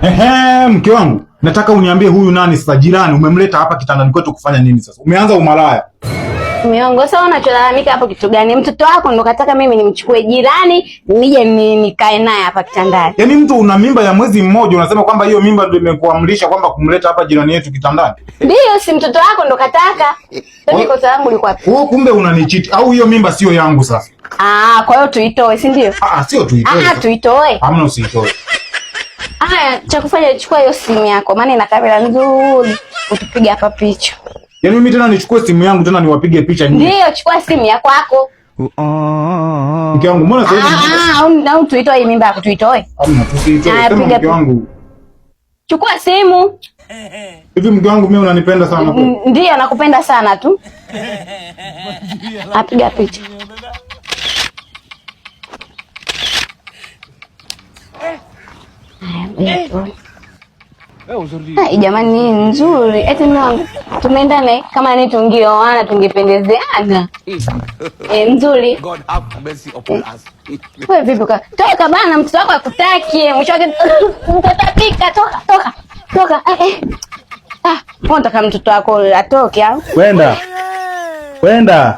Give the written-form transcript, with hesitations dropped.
Ehe, mke wangu, nataka uniambie huyu nani sasa jirani umemleta hapa kitandani kwetu kufanya nini sasa? Umeanza umalaya. Miongo, sasa unacholalamika hapo kitu gani? Mtoto wako ndo kataka mimi nimchukue jirani nije nikae naye hapa kitandani. Yaani mtu una mimba ya mwezi mmoja unasema kwamba hiyo mimba ndio imekuamrisha kwamba kumleta hapa jirani yetu kitandani? Ndio, si mtoto wako ndo kataka. Sasa kosa langu liko wapi? Wewe kumbe unanichiti au hiyo mimba sio yangu sasa? Ah, kwa hiyo tuitoe, si ndio? Ah, sio tuitoe. Ah, tuitoe. Hamna, usiitoe. Haya, cha kufanya chukua hiyo simu yako, maana ina kamera nzuri, utupige hapa picha. Yaani mimi tena nichukue simu yangu tena niwapige picha nyinyi? Ndio, chukua simu ya kwako. Mke wangu, mbona sasa hivi? Ah, au tuitoe hii mimba yako, tuitoe. Hamna, tusiitoe. Sema mke wangu. Chukua simu. Hivi mke wangu, mimi unanipenda sana kweli? Ndio, nakupenda sana tu. Apiga picha. Ai, jamani nzuri. Eti mwanangu, tumeenda naye kama ni tungeoana tungependezeana. Nzuri. God have mercy upon us. Wewe vipi ka? Toka bana, mtoto wako akutaki. Mwisho wake mtatapika, toka toka. Toka. Ah, unataka mtoto wako atoke au? Kwenda. Kwenda.